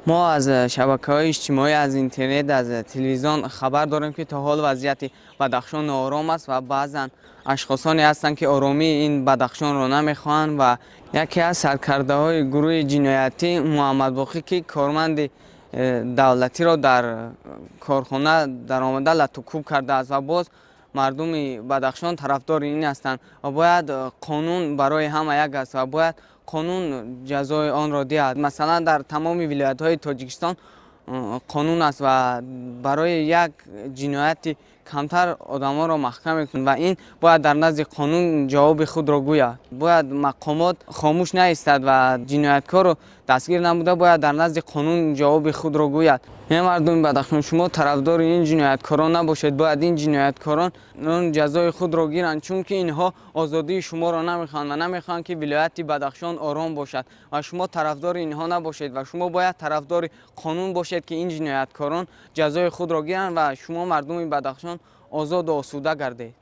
Мо аз шабакаҳои иҷтимоӣ, аз интернет, аз телевизион хабар дорем, ки то ҳол вазъияти Бадахшон ноором аст ва баъзан ашхосоне ҳастанд, ки оромии ин Бадахшонро намехоҳанд ва яке аз саркардаҳои гурӯҳи ҷиноятӣ Муҳаммадбоқӣ, ки корманди давлатиро дар корхона даромада лату кӯб кардааст, ва боз мардуми Бадахшон тарафдори ин ҳастанд ва бояд қонун барои ҳама як аст ва бояд қонун ҷазои онро диҳад. Масалан, дар тамоми вилоятҳои Тоҷикистон қонун аст ва барои як ҷинояти камтар одамонро маҳкам мекунанд ва ин бояд дар назди қонун ҷавоби худро гӯяд. Бояд мақомот хомӯш наистад ва ҷинояткорро дастгир намуда, бояд дар назди қонун ҷавоби худро гӯяд. Эй мардуми Бадахшон, шумо тарафдори ин ҷинояткорон набошед. Бояд ин ҷинояткорон ҷазои худро гиранд, чунки инҳо озодии шуморо намехоҳанд ва намехоҳанд, ки вилояти Бадахшон ором бошад, ва шумо тарафдори инҳо набошед ва шумо бояд тарафдори қонун бошед, ки ин ҷинояткорон ҷазои худро гиранд ва шумо, мардуми Бадахшон, озод ва осуда гардед.